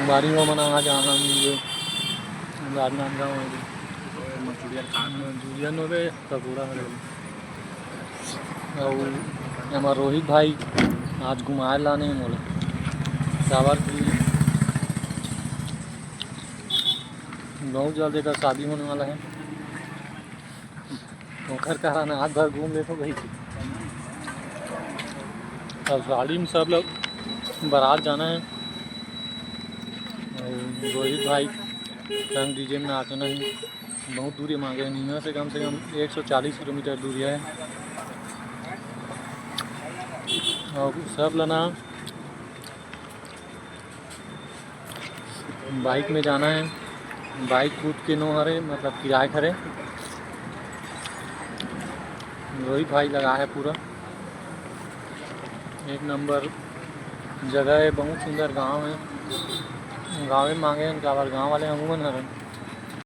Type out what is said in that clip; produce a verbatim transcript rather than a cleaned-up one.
बारी हो मना आज आनंद राजनांदगांव हो गे। मंचूरियन खा। मंचूरियन हो गे, पकौड़ा हो गे। अउ हमर रोहित भाई आज घुमाए लाने हे मोला, काबर कि बहुत जल्द एकर शादी होने वाला है। ओखर कारण आज भर घूम लेथो भाई। अब गाड़ी में सब लोग बारात जाना है। अउ रोहित भाई संग डीजे में नाचना है। बहुत दूरी मांगे हैं, यहाँ से कम से कम एक सौ चालीस किलोमीटर दूरी है। और सब लना बाइक में जाना है, बाइक खुद के नो हरे, मतलब किराए हरे। रोहित भाई लगा है पूरा, एक नंबर जगह है, बहुत सुंदर गांव है। गाँव में मांगे हैं, काबर गाँव वाले हमू मन हरन।